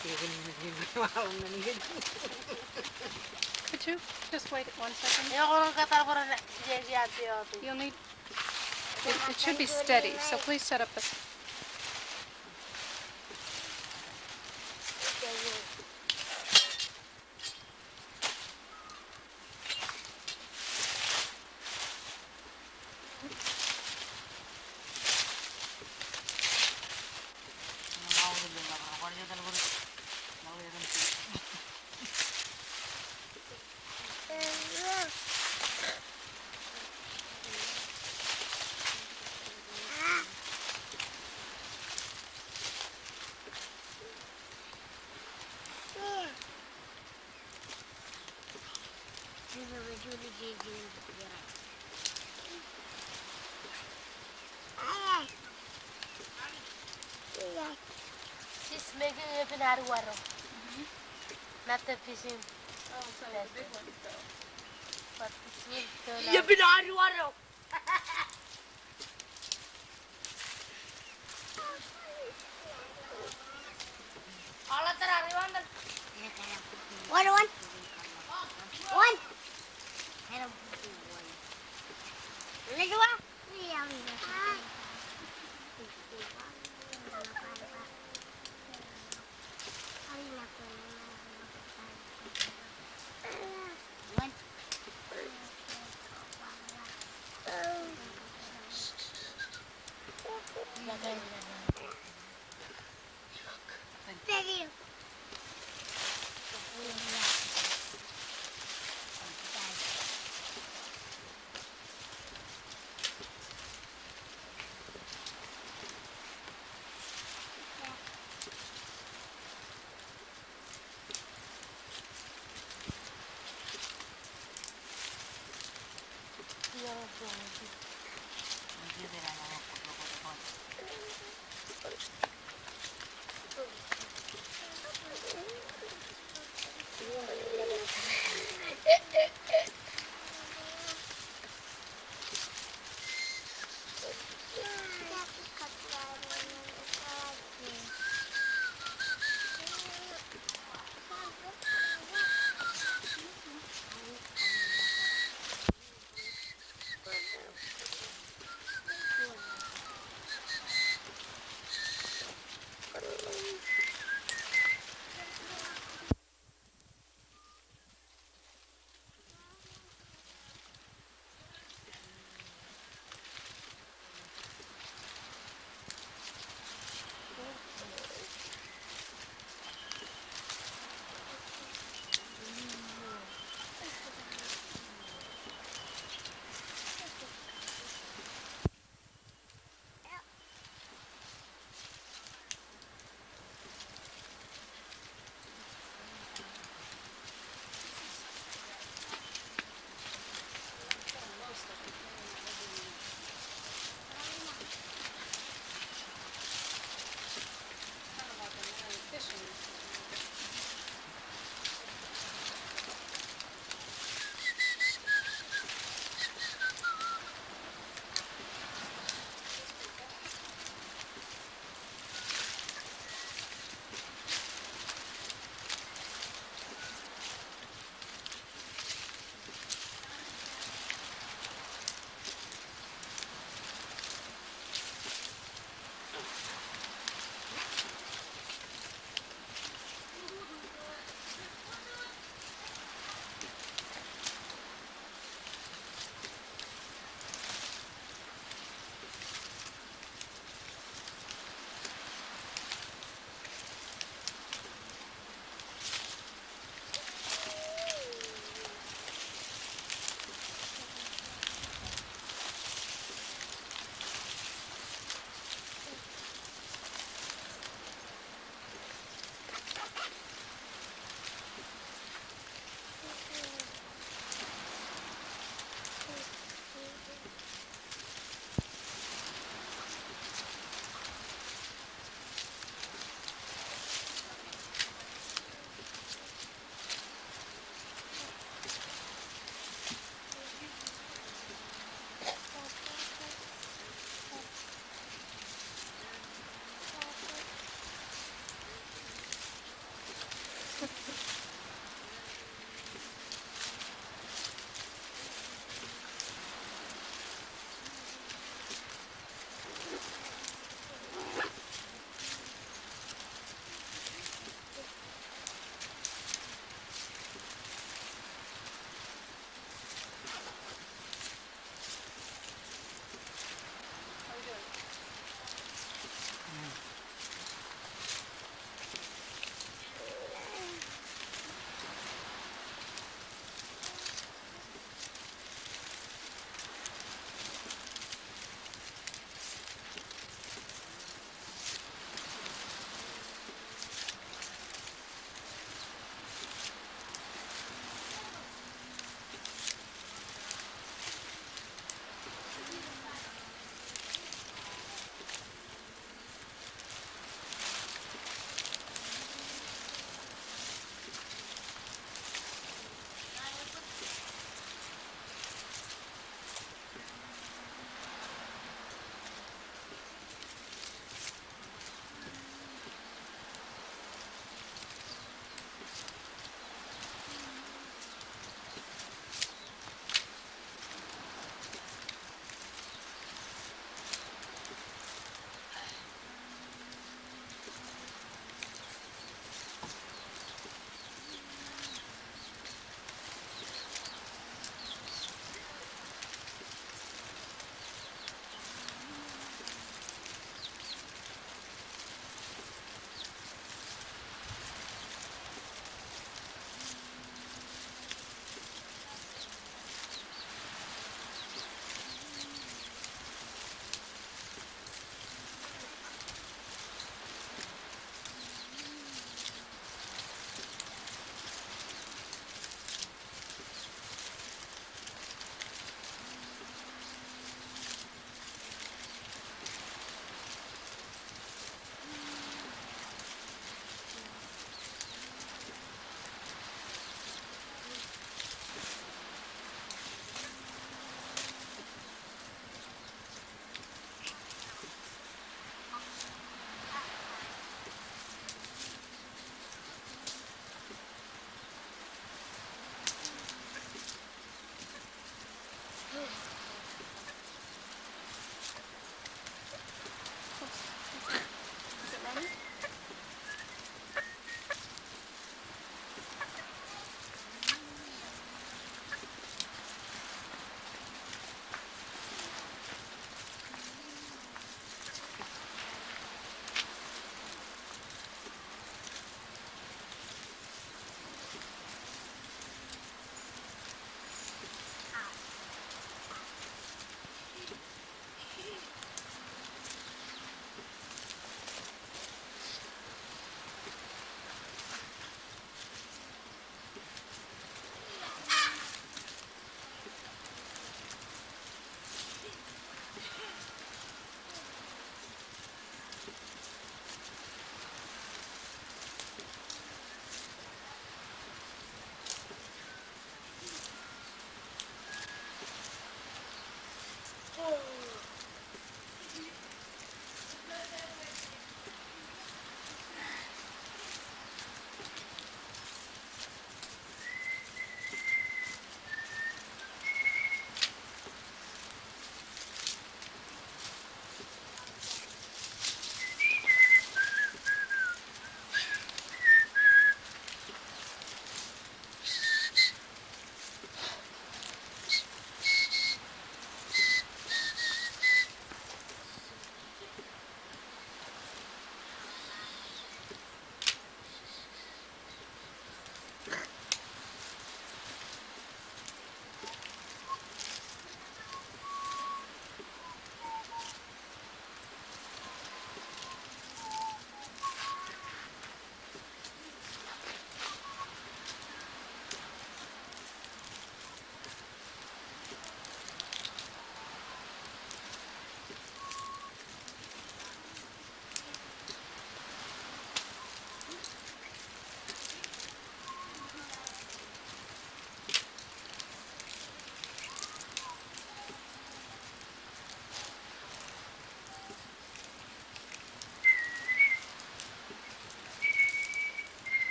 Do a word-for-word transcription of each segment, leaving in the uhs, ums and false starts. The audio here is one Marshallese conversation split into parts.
Could you just wait one second? You'll need, it, it should be steady, so please set up the Sis, make epen ad waro. Not the fishing. Oh, so the big one, so. But it's in the Epen ad waro. One, one. One. Let's go.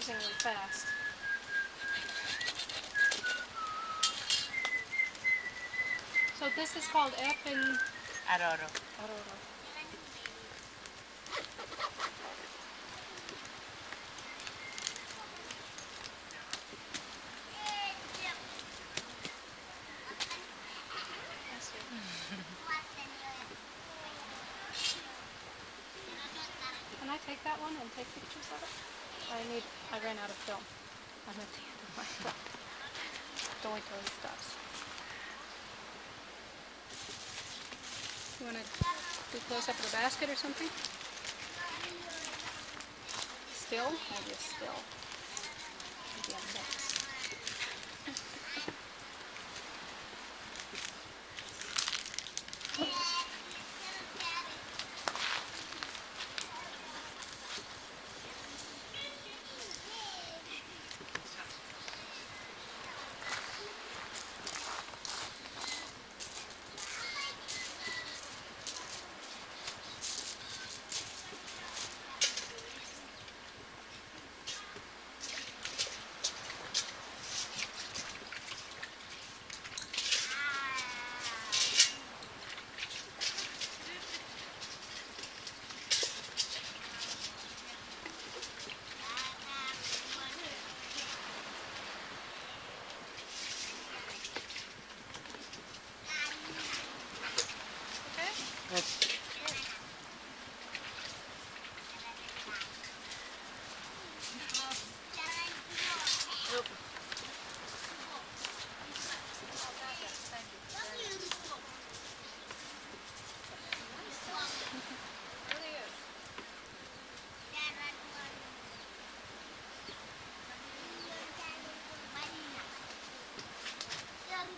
Really fast. So this is called epen aroro. Aroro. Can I take that one and take pictures of it? I need, I ran out of film. I'm at the end of my film. Don't wait till he stops. You wanna do close up of the basket or something? Still? Maybe it's still. Maybe I'm next.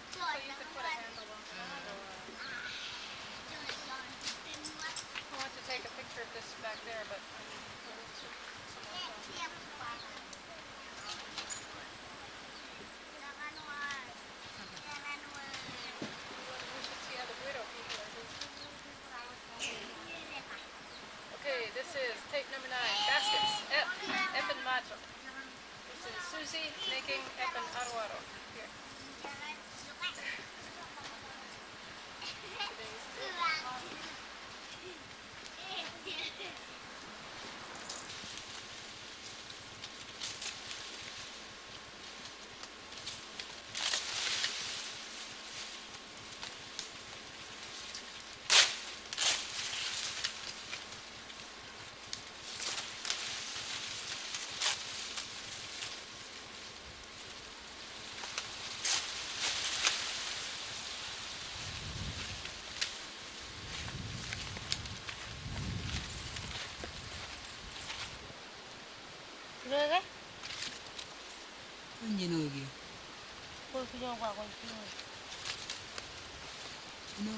So you could put a handle on it. I want to take a picture of this back there, but I mean, it's, it's a long time. We should see how the Guido people are doing. Okay, this is tape number nine, baskets, ep, epen majo. This is Susie making epen aroaro. Here. Ej jino ke? Jino.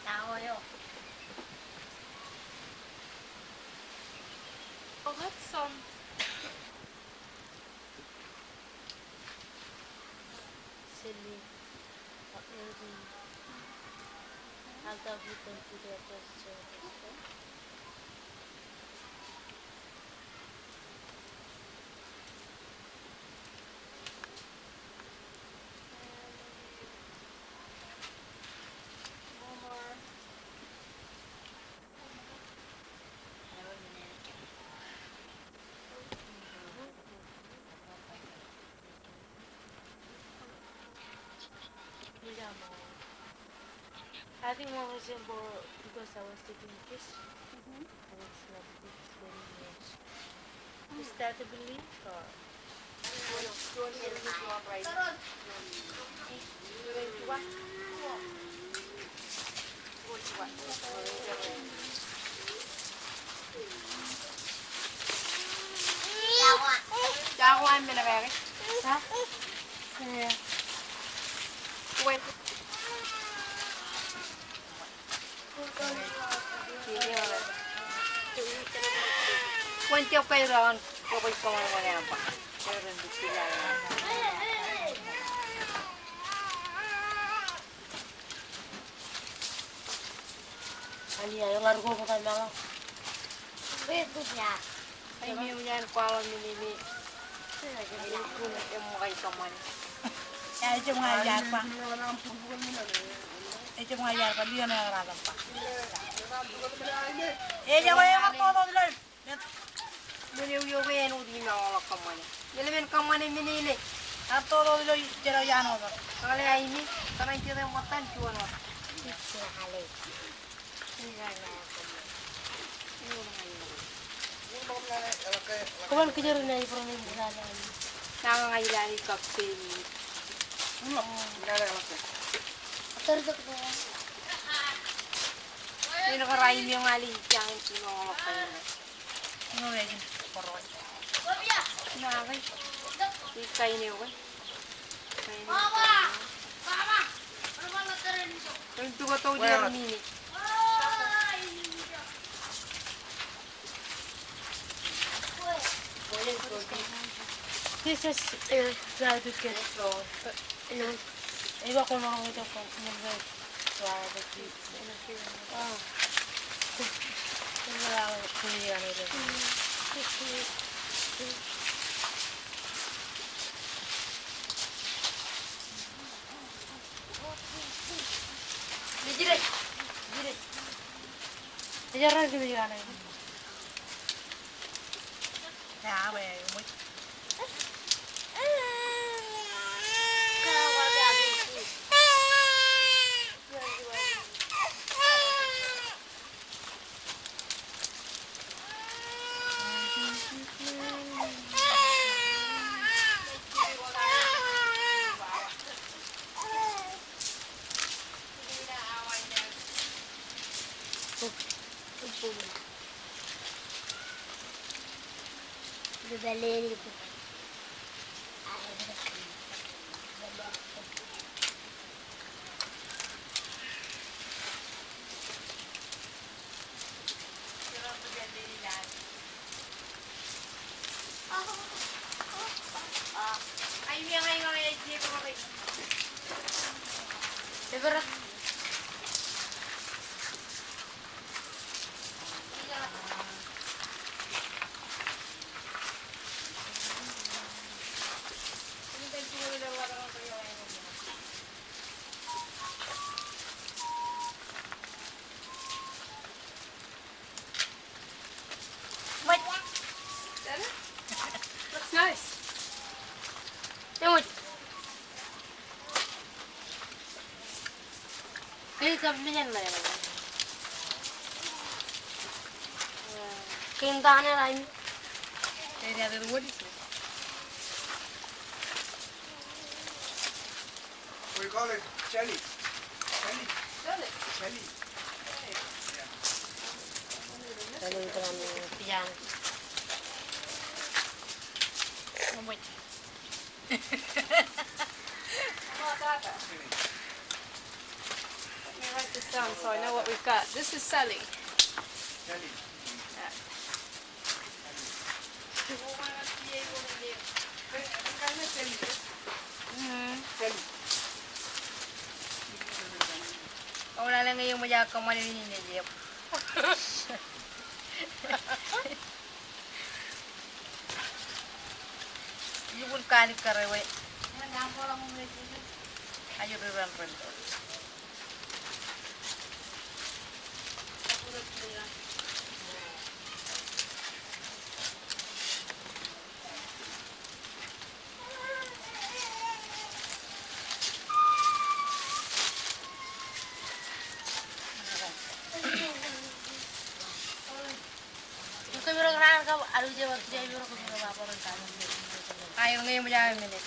Taoyo. Oh, that's some. Silly. Maybe. I'll talk with them today. I think one reason for, because I was taking fish. Mm-hmm. And it's not, it's very much. Is that a belief or? Ani, aolep ko bōtab maḷa. Aimwōj an kwaḷọk men in. Eṃṃakūt kōṃṃane. Ejjab ña iar ba. Ejjab ña iar ba, lio ṇe eḷap ba. Ejjab ña iar ba, total ilo. Men eo, eo ke āinwōt imaroñ ḷọk kōṃṃane. Eḷap men kōṃṃane men eo ṇe. Ear total ilo jerbal iaan otak. Kaḷe aini, kōṇaan jet eo ṃōttan juon otak. Kōban kijer ṇe ippān men in. Nañin ij lale kab peni. Men kar aini ña ij jañin imaroñ ḷọk kōṃṃane. Ino ej in kōrọọl. Ino aō ke? Ij kain eo ke? Kain eo ke? Kain eo ke? This is, uh, try to get, uh, you know, iba ko maroñ ito ko, Looks nice. Eṃōj. Kein ta ṇe raini? We call it jelly. Jelly. Jelly. Jelly. Jelly ito an pijan. Let me write this down so I know what we've got. This is Sally. Jelly. Yeah. Jelly. Jelly. Aolale ñe eṃōj aō kōṃṃane men in ej eo. Ibūn kaalikkar eo. Ajri ren ren. Aer ñe eṃōj aō minit.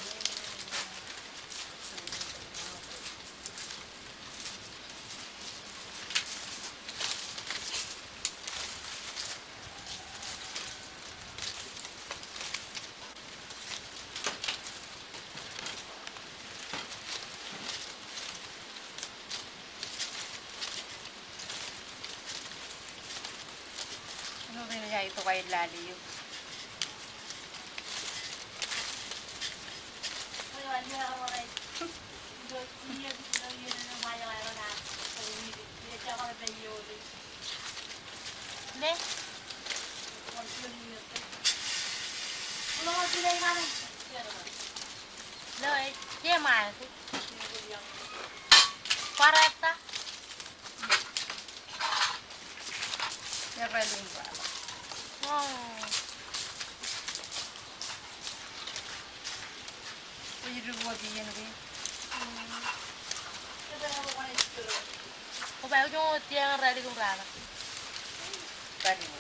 Āinwōt eṃōj aō itok aer lale eok. Ne? Lo, e, ke ṃae. Kwaar eo ta? Eo rālik im raba. Oh. Ej dik wōt iien kein. Kwō ba eo ej wōt iien rālik im raba. Rālik im.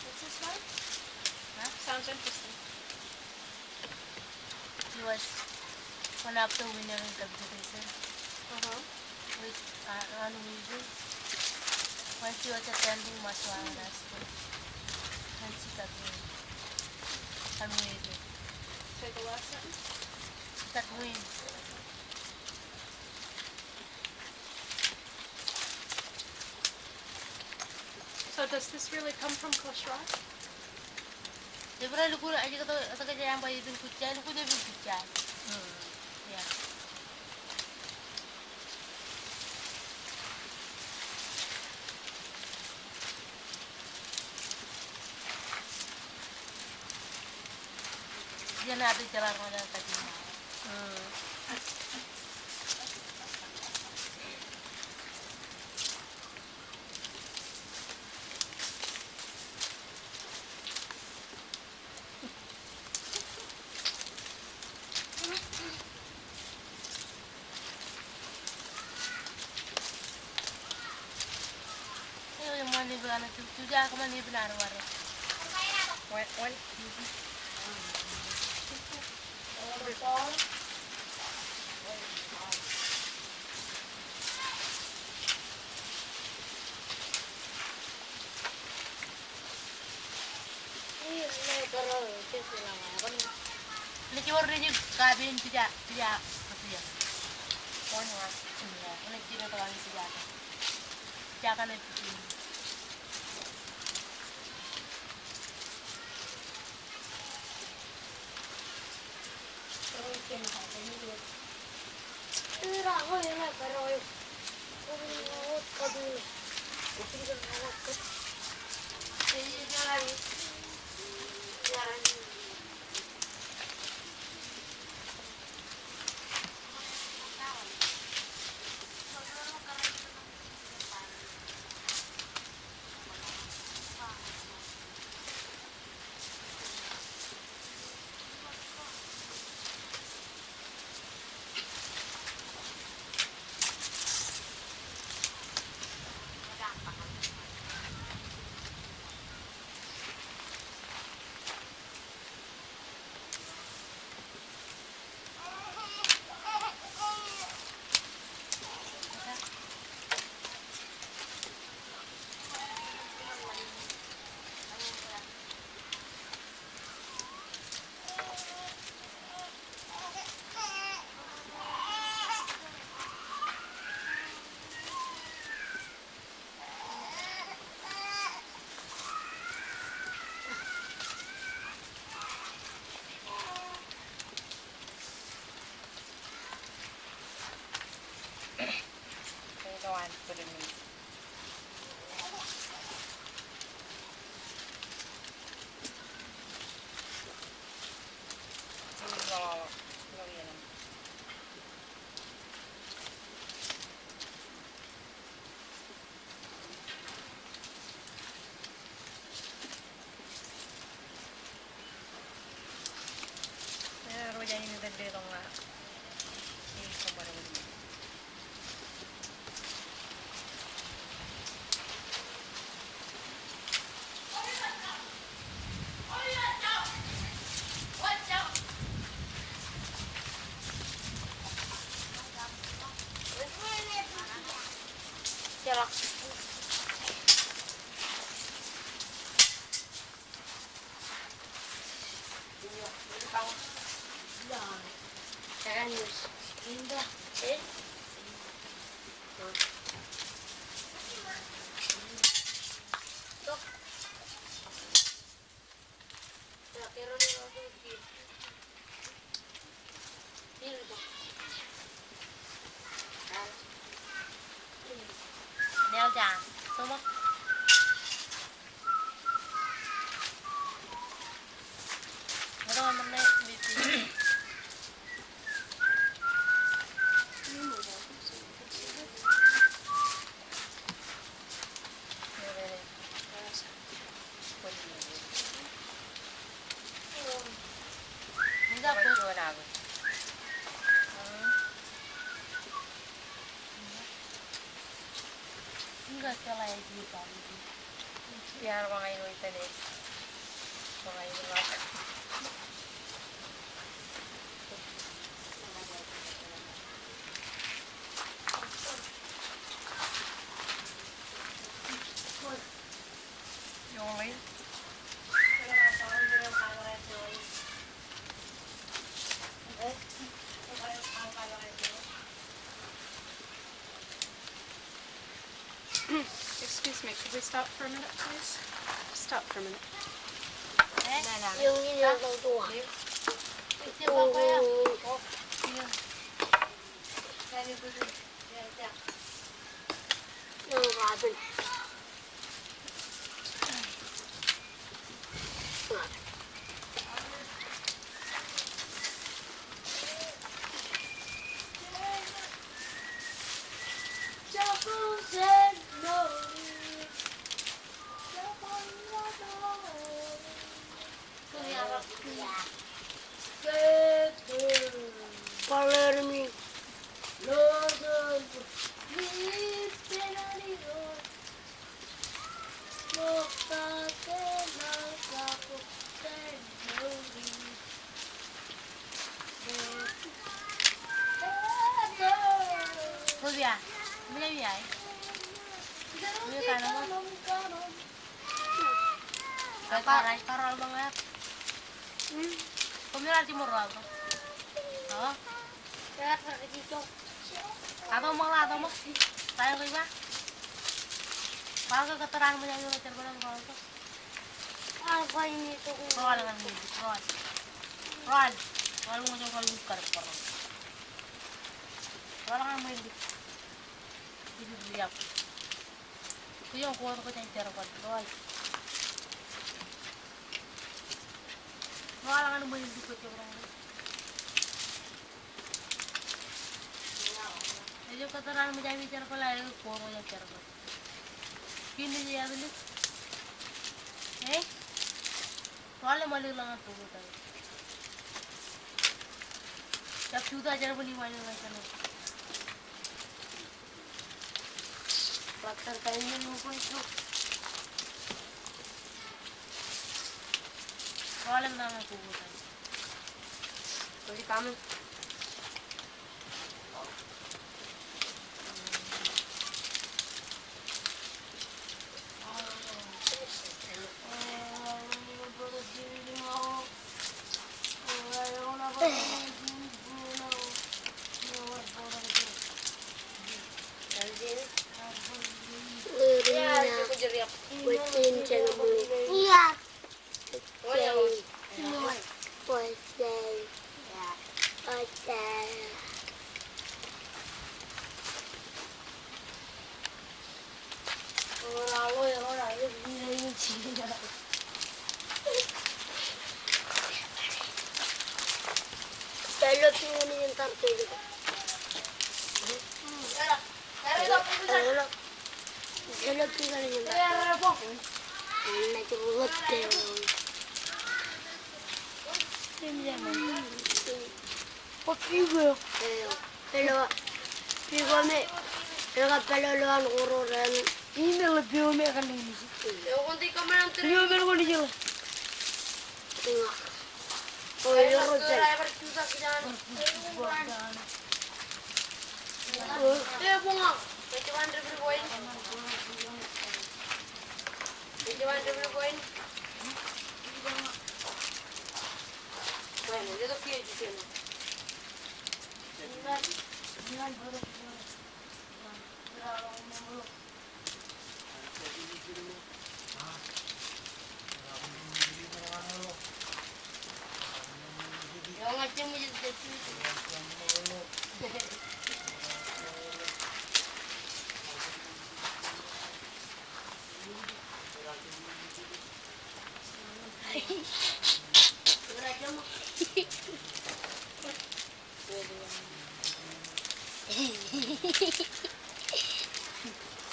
What's this one? Huh? Sounds interesting. He was one of the winner in competition. Uh-huh. With, uh, on weaving. When she was attending Maswa High School, and she got win on weaving. Say the last sentence. She got win. So does this really come from Kosrae? Ebrā lukkuun, ej kōto, kōto kōj aṃ ba epen kujja, lukkuun epen kujja. Mm. Yeah. Iien ad jeḷā ro rej kajin ṃae. Mm. Eo eṃṃan epen eo, tu, tu, ja kōṃṃan epen eo ad ware. Wet, wet. Ṇe jibwe rej kapen pija, pija, pija. Ṇe jibwe rej kapen pija. Pija kaṇe pija. Excuse me, could we stop for a minute, please? Stop for a minute. Rubia, mila mila. Mila kano. Karo, karo ḷōmṇak. Koṃ ilo jiṃor ro ato. O. Ato ṃōk, ato ṃōk. Tae ko iba. Bal ke kōttar an ṃōj aō ilo jar bōlen ro ato. Roll ñan music, roll. Roll. Roll ñan music, roll. Waḷọk ñan ṃweilik. Ijin ri yap. Kiiō ko wōt ko jān jerbal. Waḷọk. Waḷọk ñan ṃweilik ko jab roñ. Ejab kōttar an ṃōj ami jerbal, ej ko wōt ko jān jerbal. Kiin ej atleet. Eh? Waḷọk ṃweilik ḷọk ñan tokutae. Jab jutak jerbal iṃaan ḷọk ñan jerbal. Waḷọk ṃōk ñan tokutae. Ej kaṃṃoolol. Lurina. Within Channel. Yeah. Pālō, pālō, pālō me, pālō, pālō, pālō, pālō, pālō, pālō, pālō, pālō, pālō,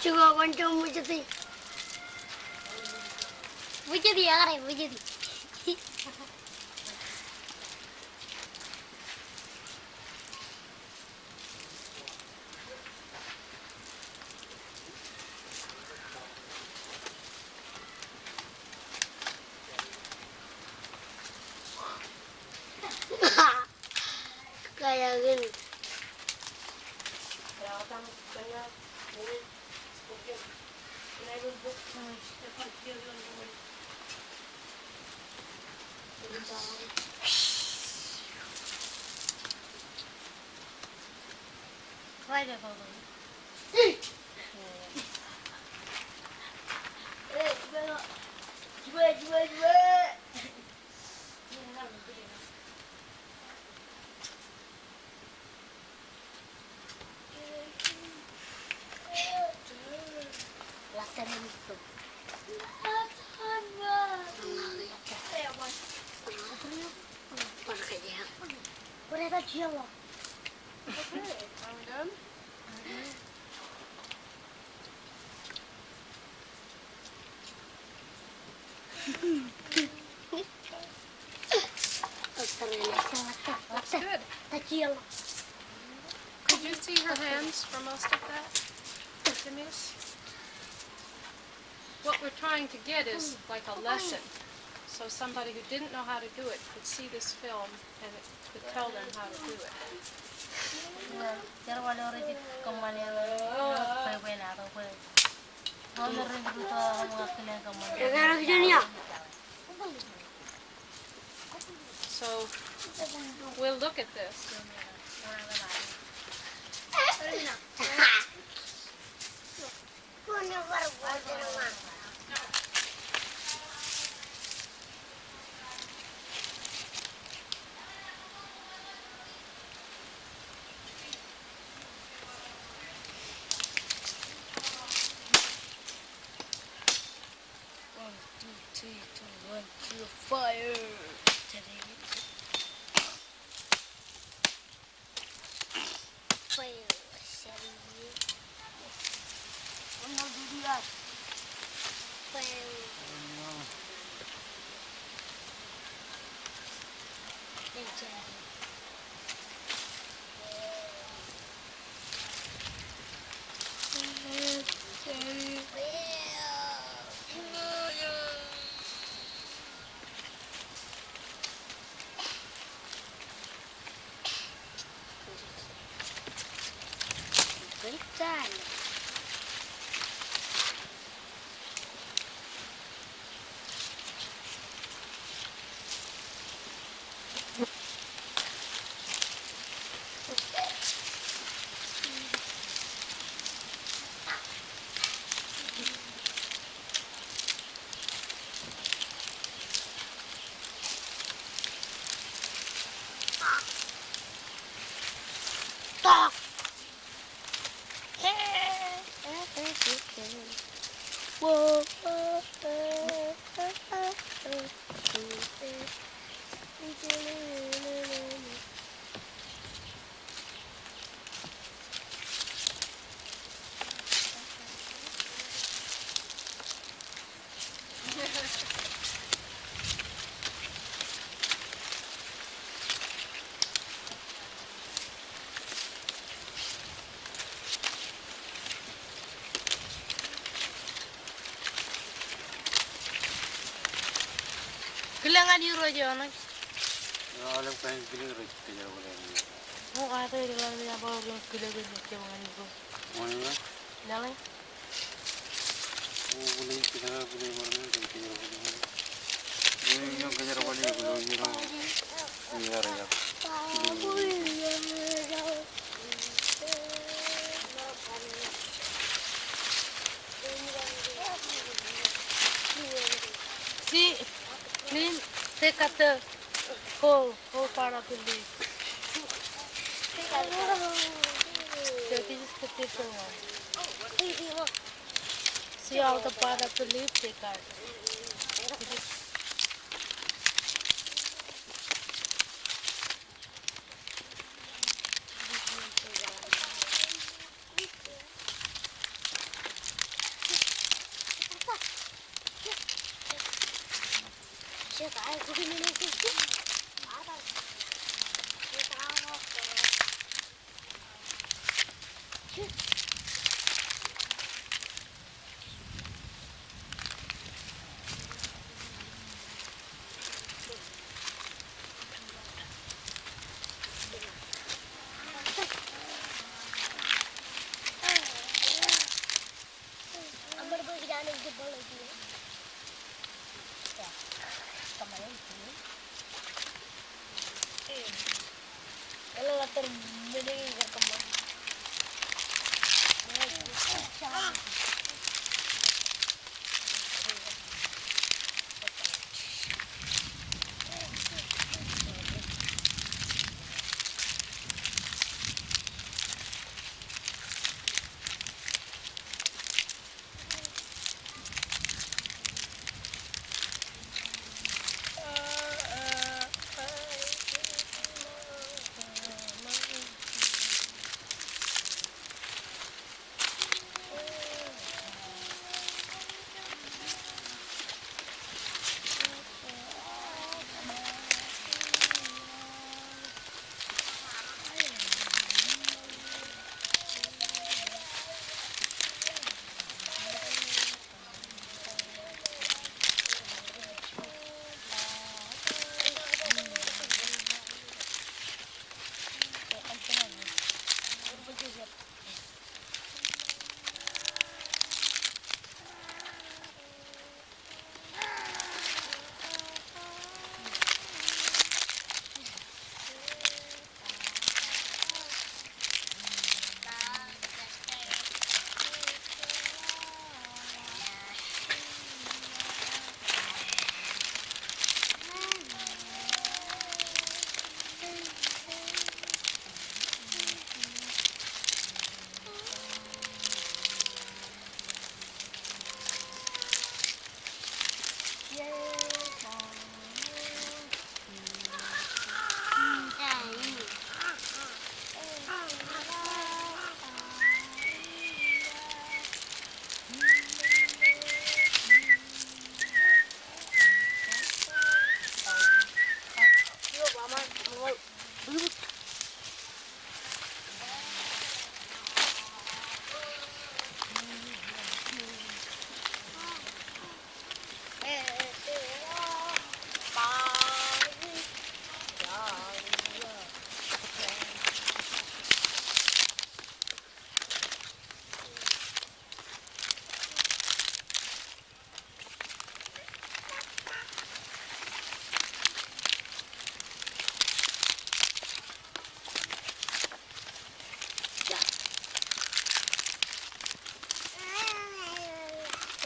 Jibwe kwōn jab ṃwijiti. Ṃwijiti, eñin ṃwijiti. Kayakin. Okay, are we done? Looks good. Could you see her hands for most of that, Denise? What we're trying to get is like a lesson, so somebody who didn't know how to do it could see this film and it could tell them how to do it. So we'll look at this. Fire. Fire. Fire. Kile ñan Irooj eo ṇe. Eo, aolep kain kile rej kōjerbale ñan. O, aolep rej kile ñan Irooj. Ñan Irooj. See, Lynn, take out the whole, whole part of the leaf. So this is the different one. See all the part of the leaf they got.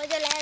Eo ej.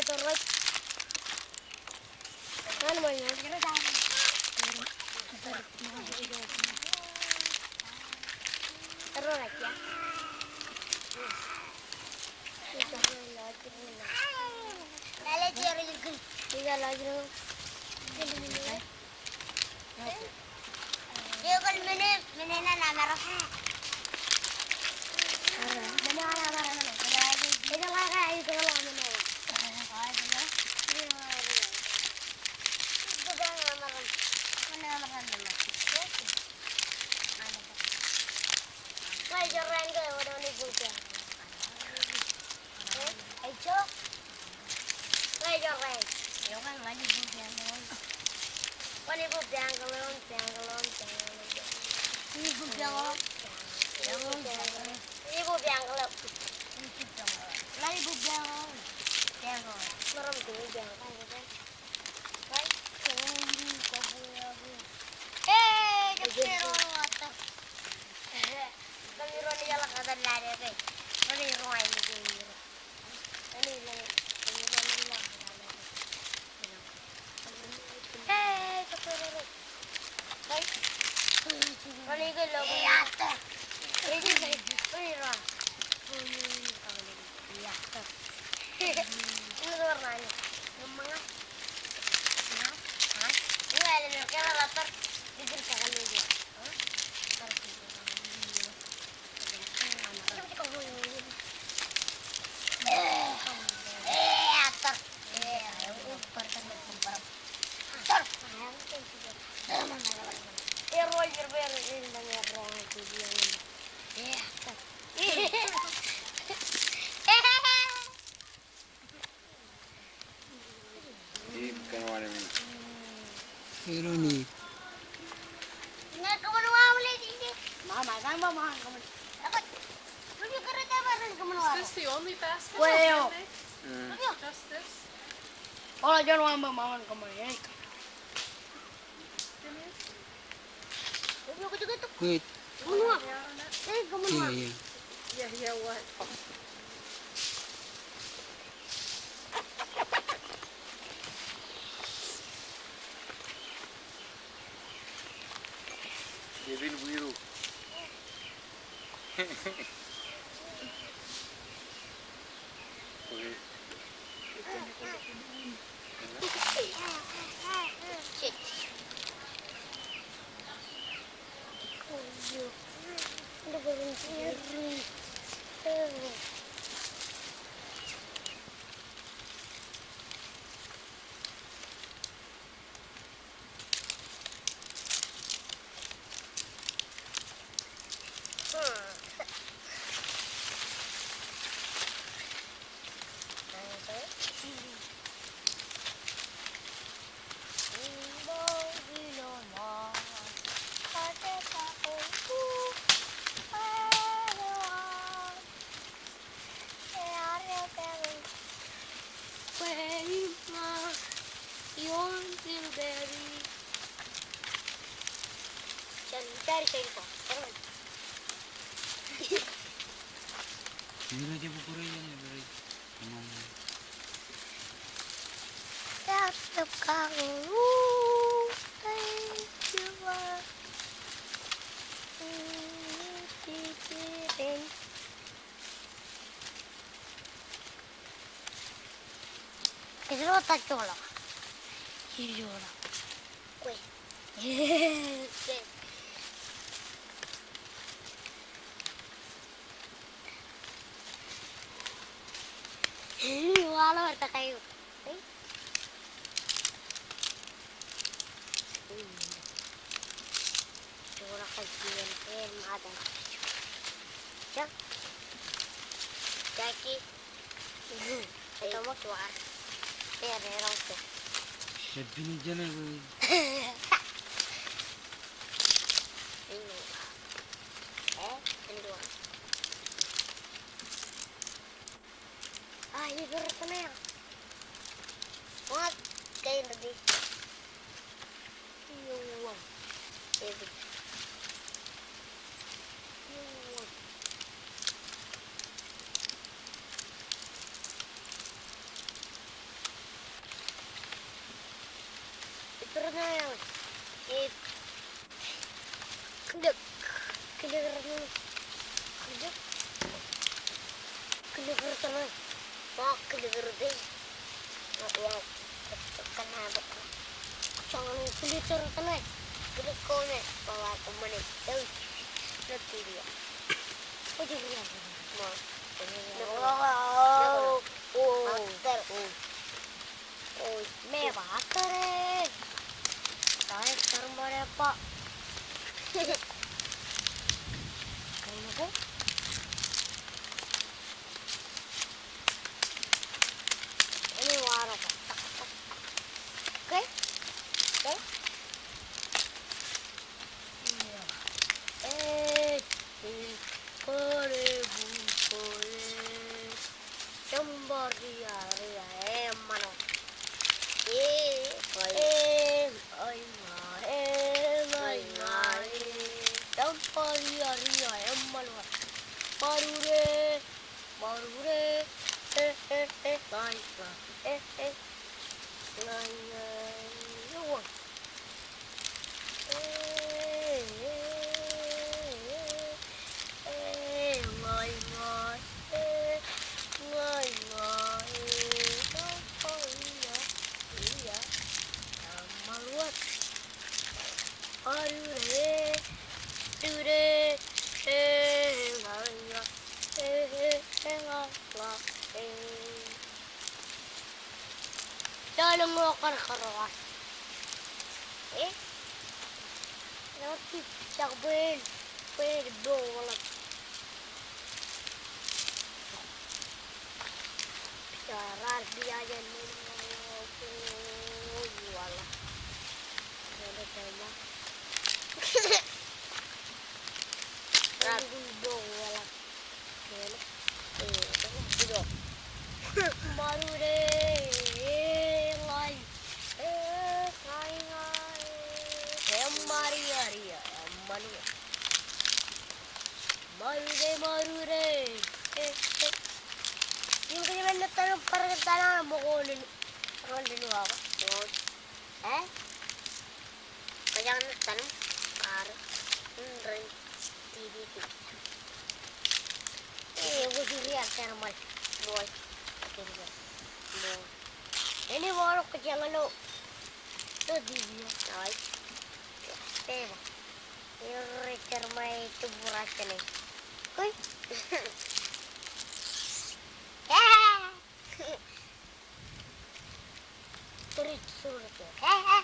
Is this the only basket? Weo. Just this? Wait. Yeah, yeah. Yeah, yeah, what? Kevin Wiru. Kōjro ta joḷọk. Joḷọk. Kwe. Waḷọk ta kayo. Jaki. Ito mo tuwa. Ito mo tuwa. Ito mo tuwa. Ah, ij bar tōmak. Ṃōk, kain redi. Iuwa. Ebi. Iuwa. Kōrā ṇe, e, kilik, kilik ro ṇe, kilik, kilik ro ṇe, wa kilik ro ṇe, wa, wa, kilik ro ṇe, kilik ro ṇe, wa, wa, wa, Oi, mebaak kōrā. Tae, kōrā ṃōk epa. Kain ko. Ini waro ko. Okay. Okay. Ej, ej, kore, bu, kore. Jambariaria, e, ṃanor. E, e, āinga, e, āinga, e. Jambariaria, e, ṃanor. Ṃarure, ṃarure, e, e, e, āinga, e, e. Āinga, e, āinga. Ḷōmṇak kar kar ḷọk. E? Ḷọk ti jak bwe en, bwe en boñ ḷọk. Raar biajen ḷọk. Raar boñ ḷọk. Ṃarure, āinga, e, āinga, e. Ṃarure, āinga, ṃarure. Ṃarure, ṃarure. E, e. Im kōjro men ṇe tōl im kar kōttan ṃōk eo ṇe. Ro ṇe wa ko. E? Kōjeañ ṇe tōl im kar. Ren. Ti, ti, ti. E, wōj ri ar tōl ṃōk. Ṃool. Ṃool. Eni wōr kōjeañ ilo. Tok ti, ti. Ai. Peba. Ere tōl ṃōk tubura tene. Koi. Three, two, two. Ha, ha.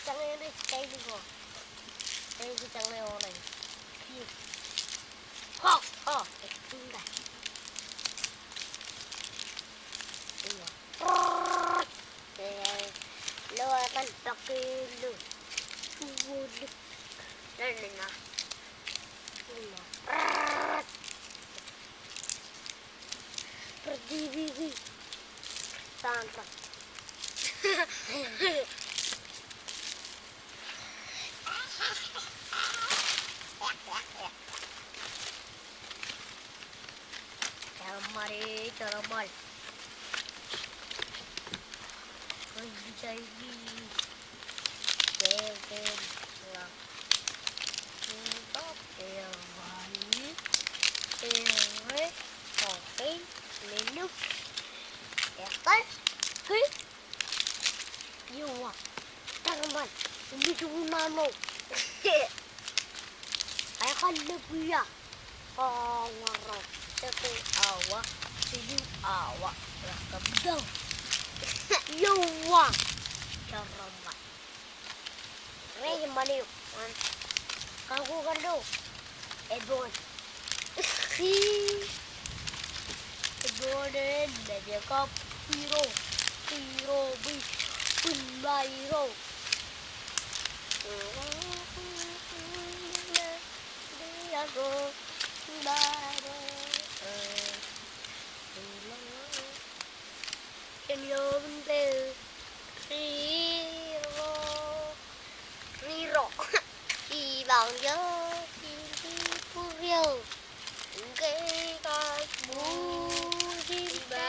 Jañe ṇe, jañe ko. Jañe ko, jañe ko ṇe. Ha, ha. Ilo etan pakilo. Uwolip. Ilo etan. Ilo. Perdibiki. Tantra. Tōl ṃōk, tōl ṃōk. Ej, ej, ej. Seven, ḷọk. Ej, ej, ej. Ere, okay, minuk. Ekar, hui. Iowa. Tōl ṃōk. Ilo jukun ṇe ṇo. Ekar lōb ia. Awa, awa, awa, awa. Iowa. Tōl ṃōk. Rej ṃani eo. Kakuj kar lo. Ebon. Ebon en mejekab. Hero. Hero bi. Bun ma hero. Ken yobin pe. Riro. Riro. Ibañjọ, iburio. Ke ka buji ba.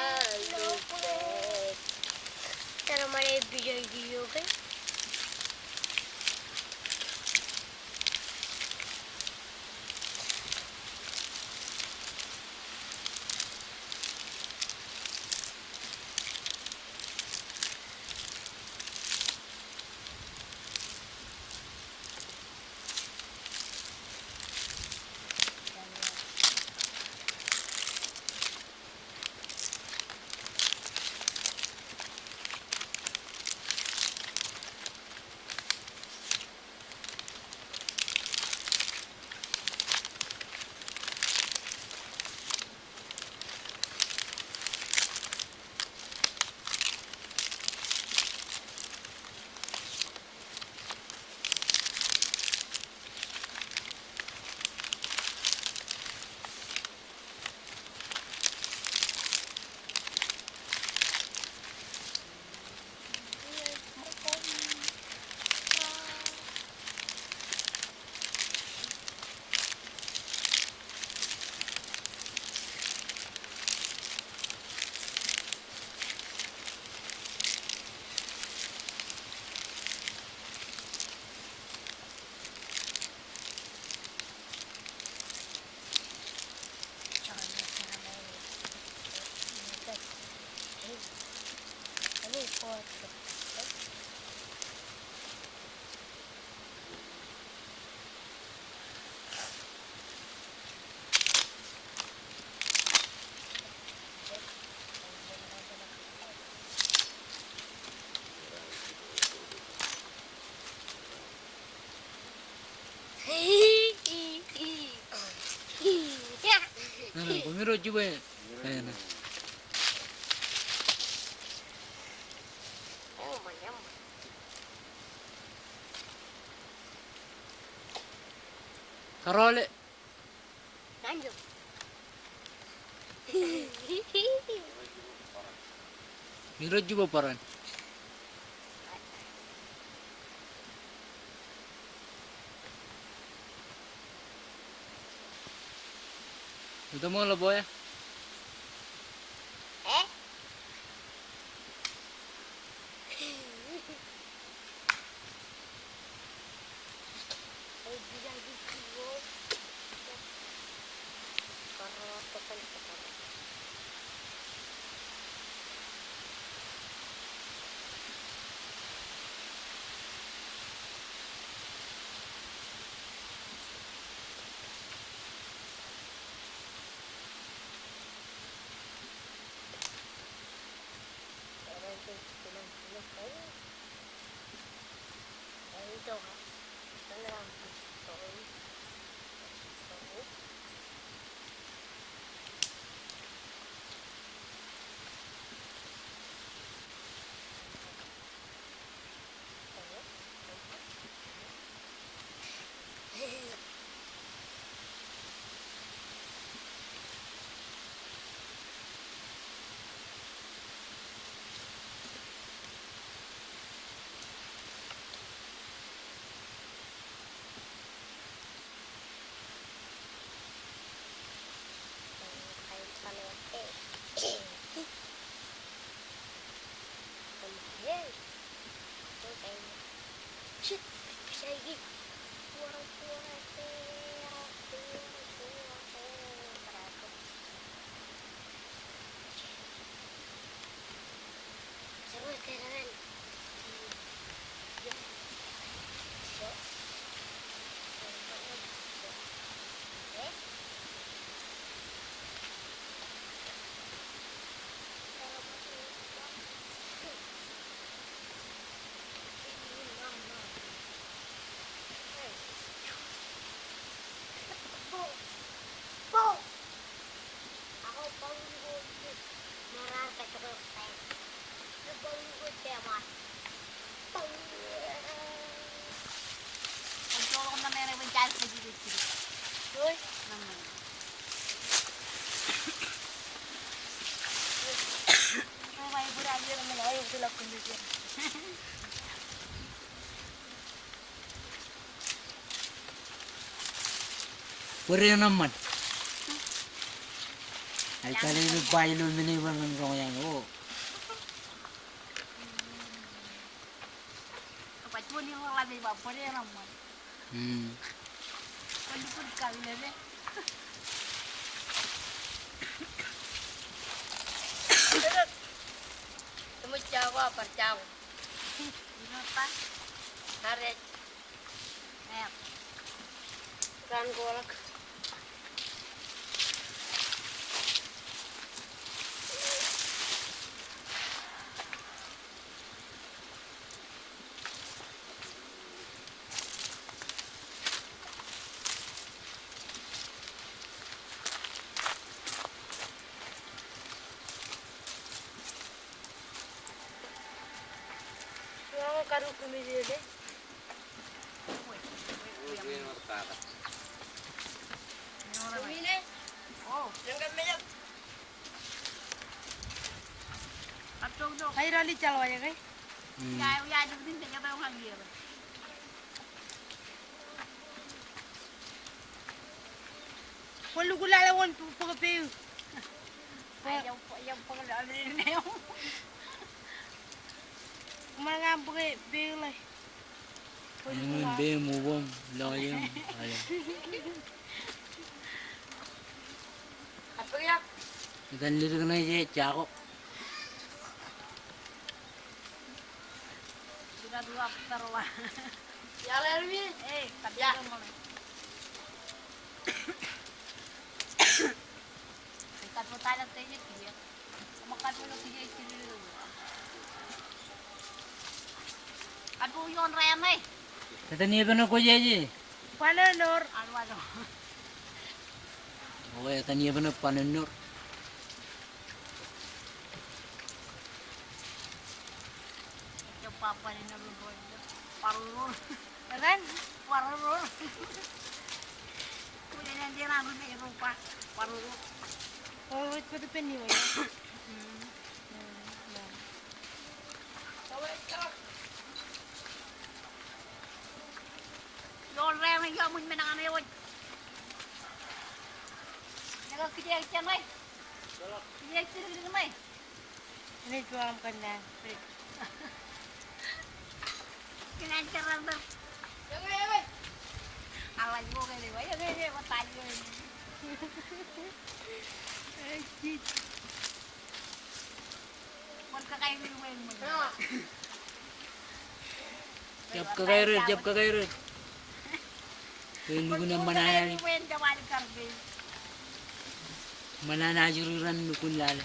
Nana, koṃiro jibwe. Aena. Karoole. Ṃiro jibwe bōran. Ito ṃool bwe. Bōd eṇ eṃṃan. Al pād ilo ba ilo men e bwe ren roñ iaan o. Hmm. Kwōn lukkuun lale wōn bōk peeō. Kōṃṃan ñan bōk peeō ḷe. Wōn bōk peeō, mubaṃ, lọjọñ, aḷe. Etan lidik ṇe je jako. Etan eban kwōj aje? Banōnnor. O, etan eban Banōnnor. Etan? Waroror. Waroror. Waroror. Ine juon aṃ kōnnaan. Kōnnaan, kōnnaan. Jab kakaer er, jab kakaer er. Ke lukkuun eṃṃan an aer. Eṃṃan an ajri raṇ lukkuun lale.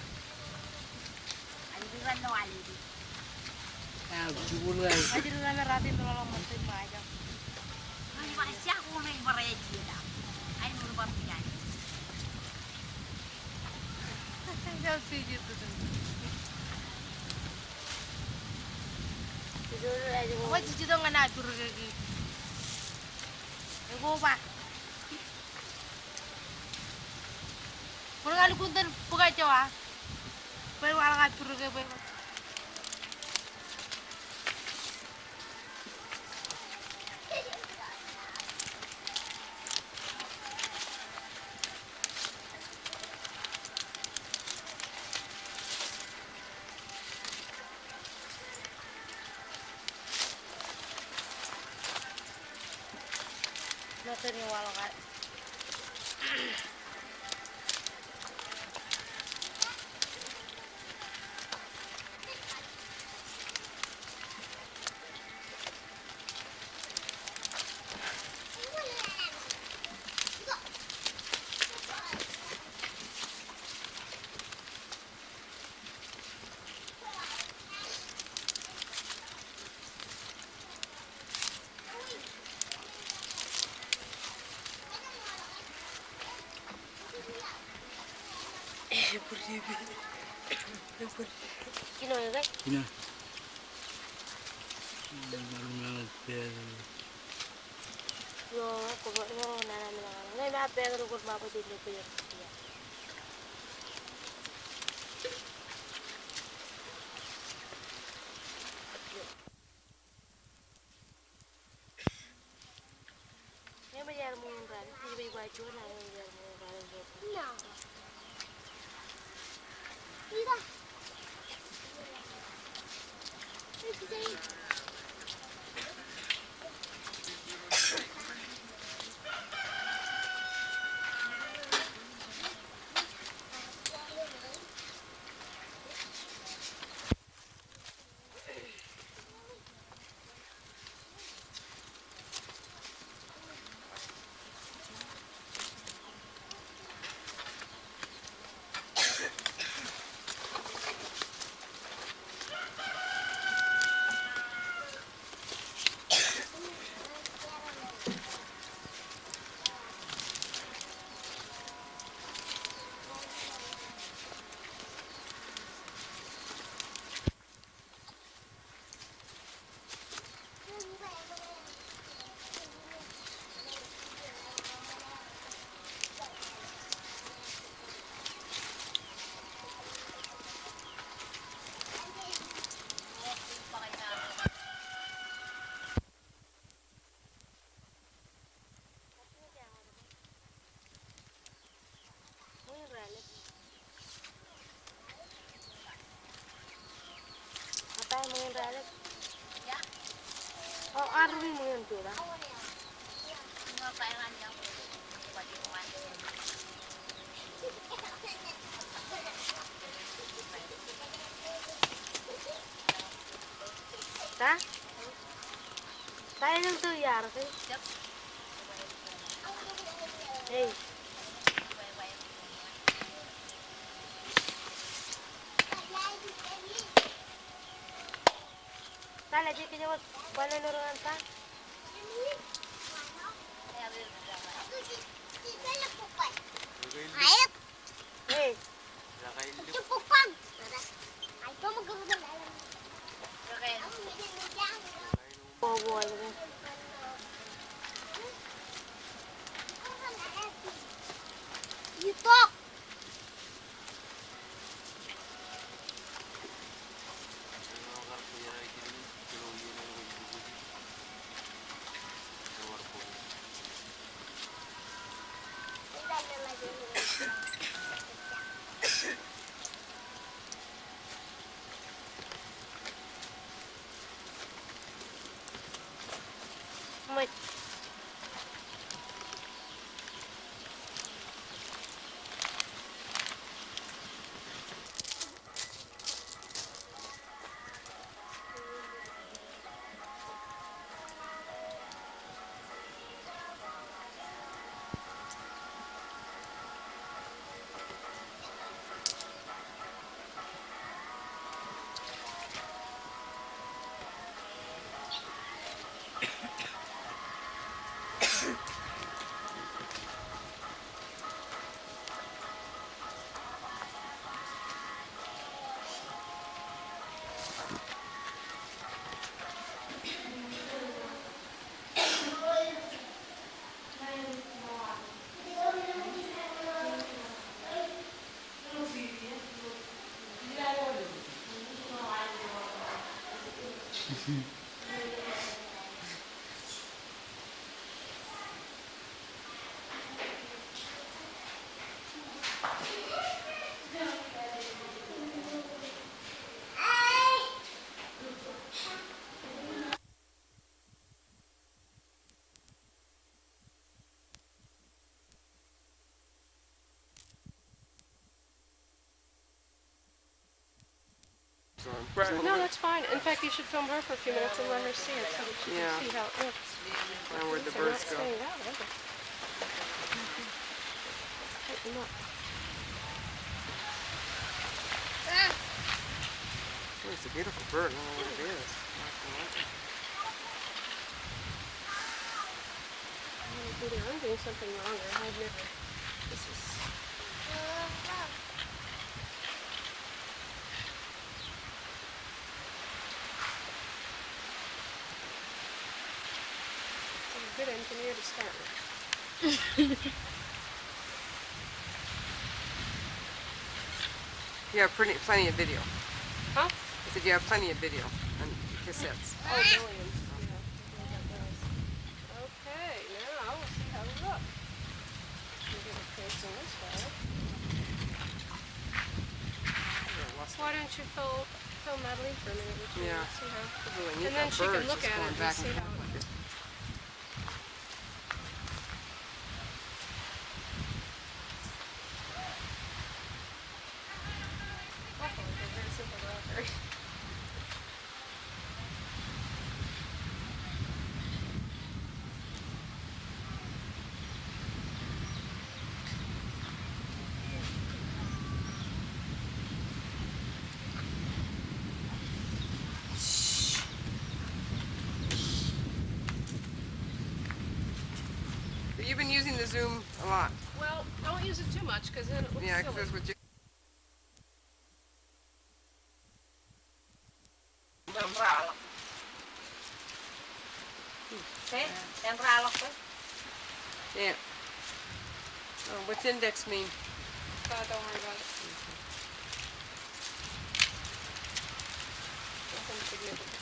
Kwōj jijet ñan a pūrkeki. Eo ba. Kwōn ña lukkuun tōn bōk ejjeḷọk. Bwe waḷọk a pūrke bwe. Kino eo ke? Kino. Io, ko ba, io, nana mi nana. Ñe ij ba pād ilo kōn ba ko te ilo kōn. Ta? Hey. Tale je kije wōt bale lor ñan ta. Hey. No, that's fine. In fact, you should film her for a few minutes and let her see it so that she can see how it looks. Where the birds go. Tighten up. Oh, it's a beautiful bird. I don't know what it is. Either I'm doing something wrong or I've never. This is. I'm a good engineer to start with. You have plenty, plenty of video. Huh? I said you have plenty of video on cassettes. Oh, millions. Yeah. Okay, now we'll see how we look. We'll get a place in this way. Why don't you film, film Madeline for a minute, would you? Yeah. See how. Really neat. And then she can look at it and see how it. You've been using the zoom a lot. Well, don't use it too much, 'cause then it looks silly. Yeah, 'cause that's what you. Ren raḷọk. See? Ren raḷọk ke? Yeah. Oh, what's index mean? Uh, don't worry about it. Nothing significant.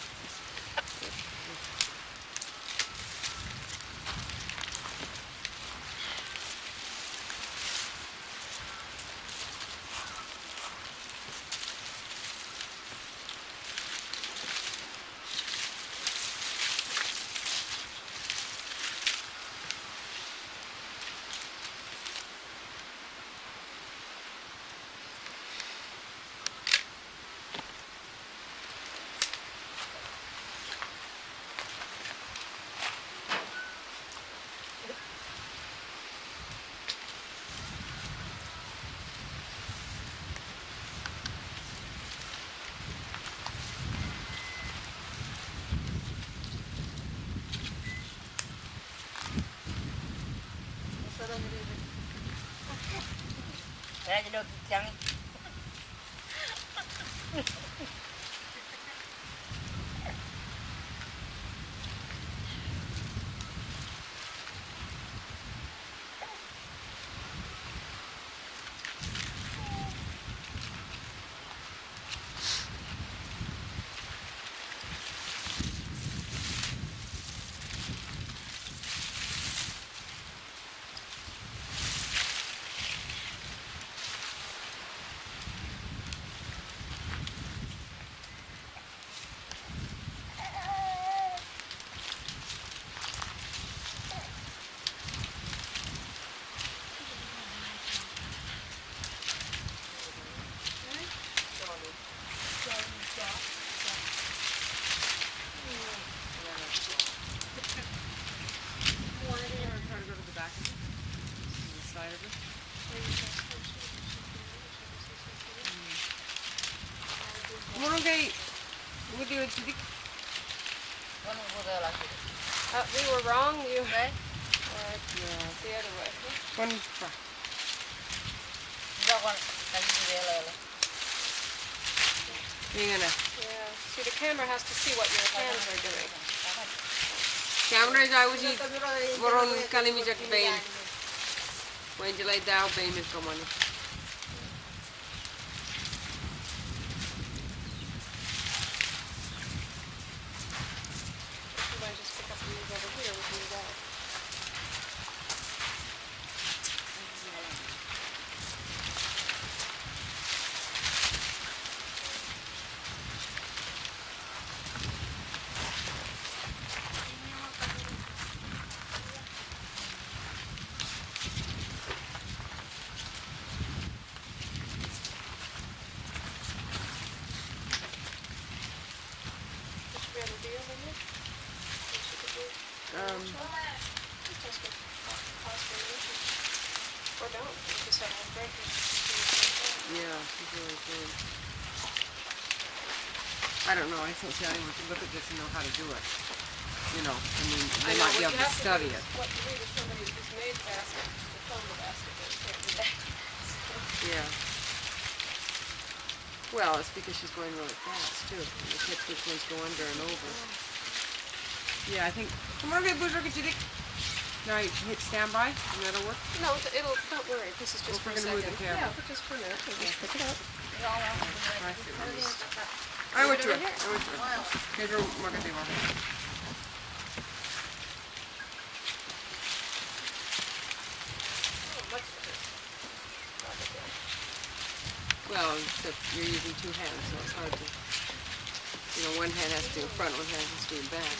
Ṃōrōñ ke, ṃōttan jidik. Uh, we were wrong. You were the other way. Kwōn ba. Hang on. Yeah. See, the camera has to see what your hands are doing. Camera ej aikuj ṃōrōñ kalimjek pein. Bwe en jeḷā ta eo pein im kōṃṃane. You might just pick up and move over here with me, though. Um, yeah, she's really good. I don't know, I think, see, anyone can look at this and know how to do it. You know, I mean, they might be able to study it. What you need is somebody who's made the basket, to fill the basket, but you can't do that. Yeah. Well, it's because she's going really fast, too. You can't put things go under and over. Yeah, I think, come on, okay, Bush, look at you. Now you hit standby, and that'll work. No, it'll, don't worry, this is just for a second. We're gonna move the camera. Yeah, but just for a minute, we'll just pick it up. I see what it is. I went to it, I went to it. Here's your market, they want. Well, except you're using two hands, so it's hard to, you know, one hand has to be in front, one hand has to be in back.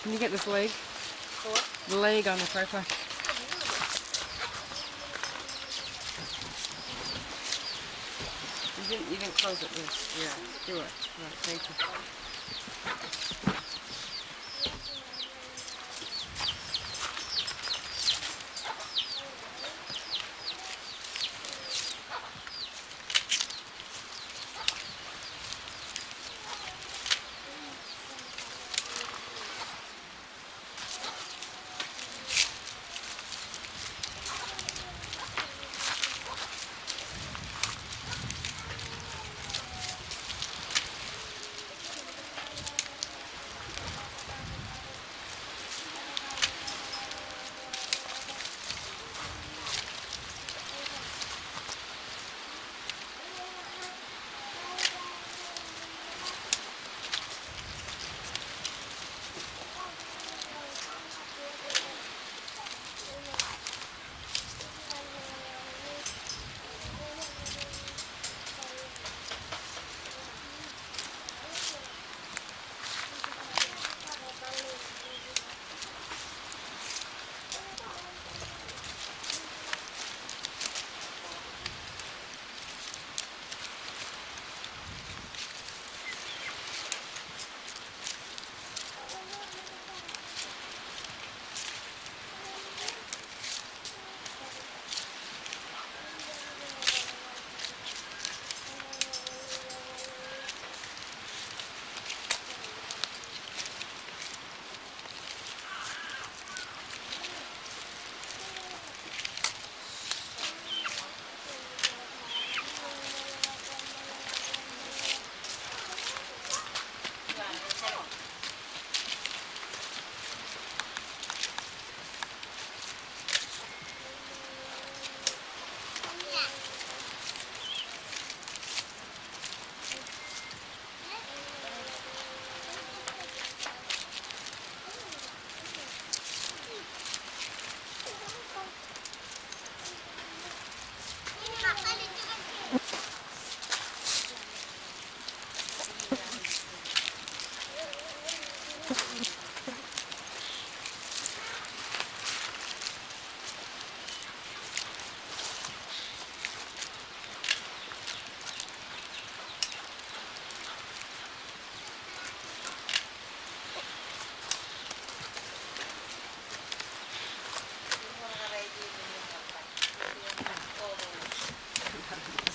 Can you get this leg? The leg on the tripod. You didn't, you didn't close it, Liz. Yeah, do it. All right, thank you.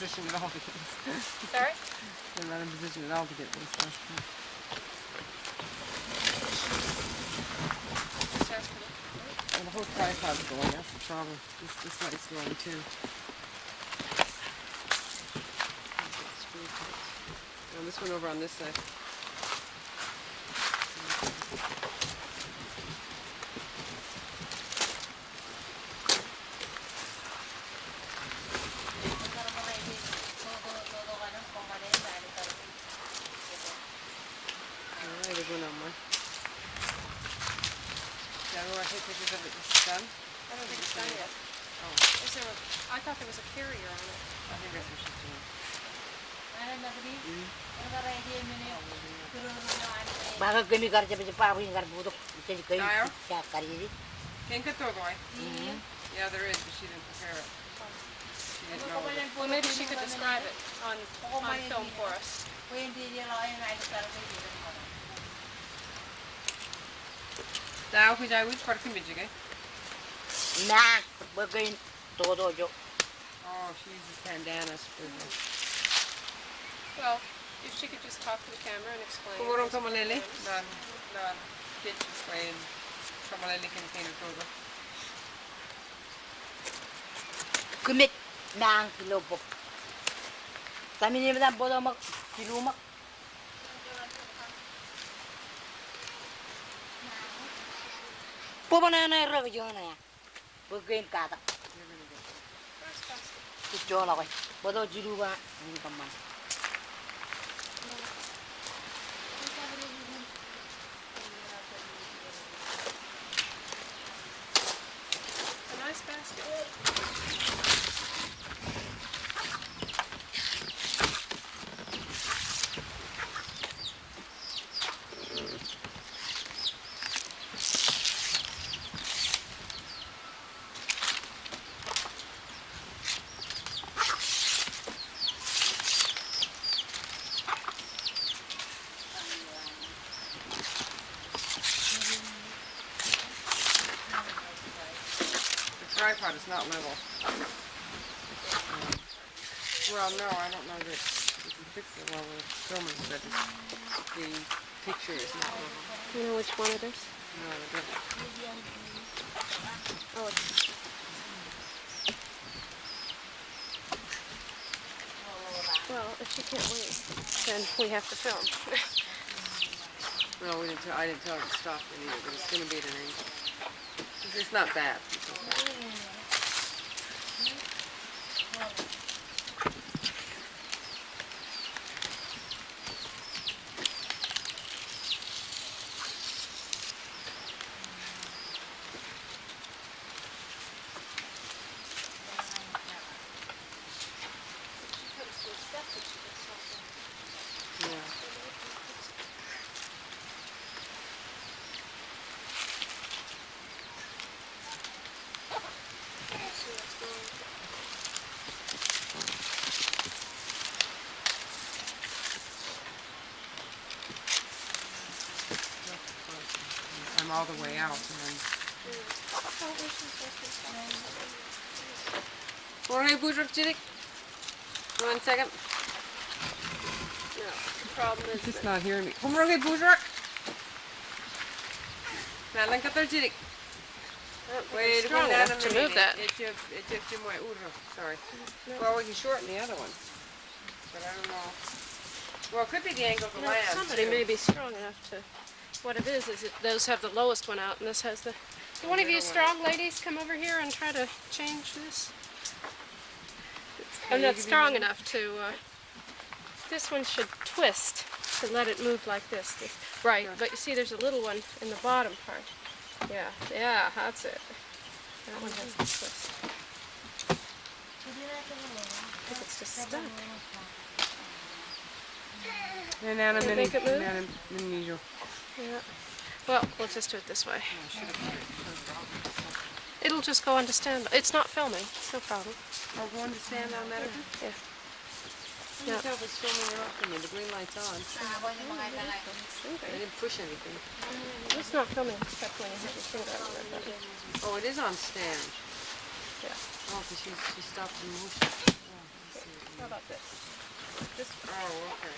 Position at all to get this. Sorry? They're not in position at all to get this stuff. And the whole tripod's going, that's the problem. This, this light's going too. And this one over on this side. All right, everyone on one. Yeah, we want to take pictures of it when it's done. I don't think it's done yet. Oh. Is there a, I thought there was a carrier on it. I think that's what she's doing. Ṃakā kōmi kar jab, jab ba bwe in kar bōktok, jej kōm, Kyle? Jej kar jab. Kein kōttoḷọk e? Mm. Yeah, there is, but she didn't prepare it. She didn't know. Well, maybe she could describe it on, on film for us. Ṃañ, bwe kein toto ijo. Oh, she uses bandanas for the... Well, if she could just talk to the camera and explain. Koṃ maroñ kōmeḷeḷe? Naan, naan, jej explain. Kōmeḷeḷe kōn kein toto. Kōmij ṃañ ilo bok. Tami ni ṃōttan bōktok ṃōk, jilu ṃōk. Bōktok ṇe ṇe rōk jikin ṇe. Bwe kein katak. Kōjjoḷọk e. Bōktok jilu ba in kōṃṃan. A nice basket. Tripod is not level. Well, no, I don't know that you can fix it while we're filming, but it's, the picture is not level. You know which one it is? No, I don't. Oh, it's, well, if she can't wait, then we have to film. No, we didn't tell, I didn't tell her to stop it either, but it's gonna be at an angle. It's not bad. It's okay. I'm all the way out, and then. Jorge, bujuk jidik. One second. No, the problem is. He's that not hearing me. Jorge, bujuk. Naan lōñ kōttar jidik. I don't think I'm strong enough to move that. Sorry. No. Well, we can shorten the other one. But I don't know. Well, it could be the angle of the land, somebody too. May be strong enough to, what it is, is it, those have the lowest one out, and this has the, do one of you strong ladies come over here and try to change this? I'm not strong enough to, uh, this one should twist to let it move like this. This, right, but you see there's a little one in the bottom part. Yeah, yeah, that's it. That one has to twist. It's just stuck. Naan, naan, make it move? Naan, naan, naan, naan. Yeah. Well, we'll just do it this way. It'll just go on to standby. It's not filming. It's no problem. I'll go on to standby, America? Yeah. You can tell if it's filming or not filming. The green light's on. I didn't push anything. It's not filming except when you have your finger on it. Oh, it is on stand. Yeah. Oh, 'cause she, she stopped the motion. Oh, I see. How about this? This. Oh, okay.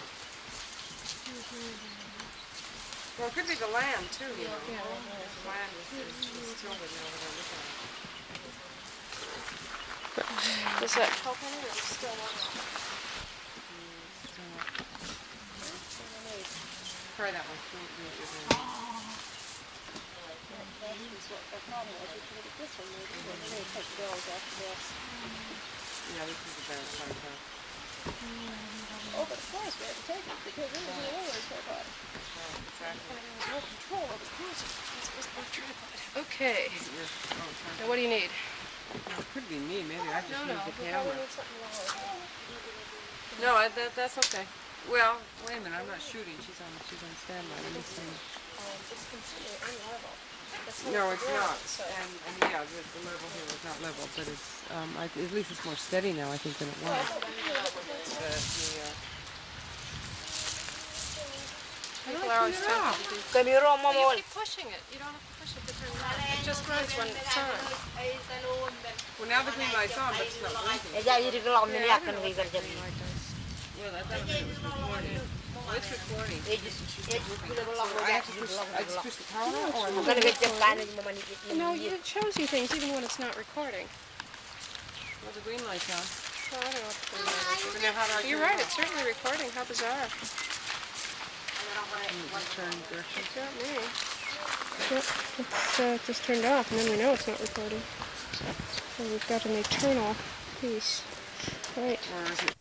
Well, it could be the land, too, you know. Yeah. The land is, is, is tilted now that I look at it. Does that help any, or still want it? Try that one. Try what you're doing. That, that's what the problem was. You can get this one, maybe, but then you take bills after this. Yeah, this is a better tripod. Oh, but of course, we had to take it because there was no other tripod. Well, exactly. And there was no control over the music. This was my tripod. Okay. Is it your, oh, tripod. Now, what do you need? Well, it could be me. Maybe I just moved the camera. No, no, we probably need something lower. No, I, that, that's okay. Well, wait a minute, I'm not shooting. She's on, she's on standby. Let me see. Um, it's completely unlevel. That's how it's drawn, so. No, it's not. And, and yeah, the, the level here is not level, but it's, um, I, at least it's more steady now, I think, than it was. Well, I think it'll be a little bit more steady. The, the, uh, people are always tempted to do. Well, you keep pushing it. You don't have to push it to turn it on. It just runs when it's on. Well, now the green light's on, but it's not blinking. Yeah, I don't know what that green light does. Yeah, I thought it was recording. Well, it's recording. She's not moving. So I have to push, I just push the power on, or? No, it shows you things even when it's not recording. Well, the green light's on. Well, I don't know what the green light is. But now how do I turn it off? You're right, it's certainly recording. How bizarre. It just turned direction. It's got me. Yep, it's, uh, just turned off, and then we know it's not recording. So we've got an eternal piece. Right. Or is it?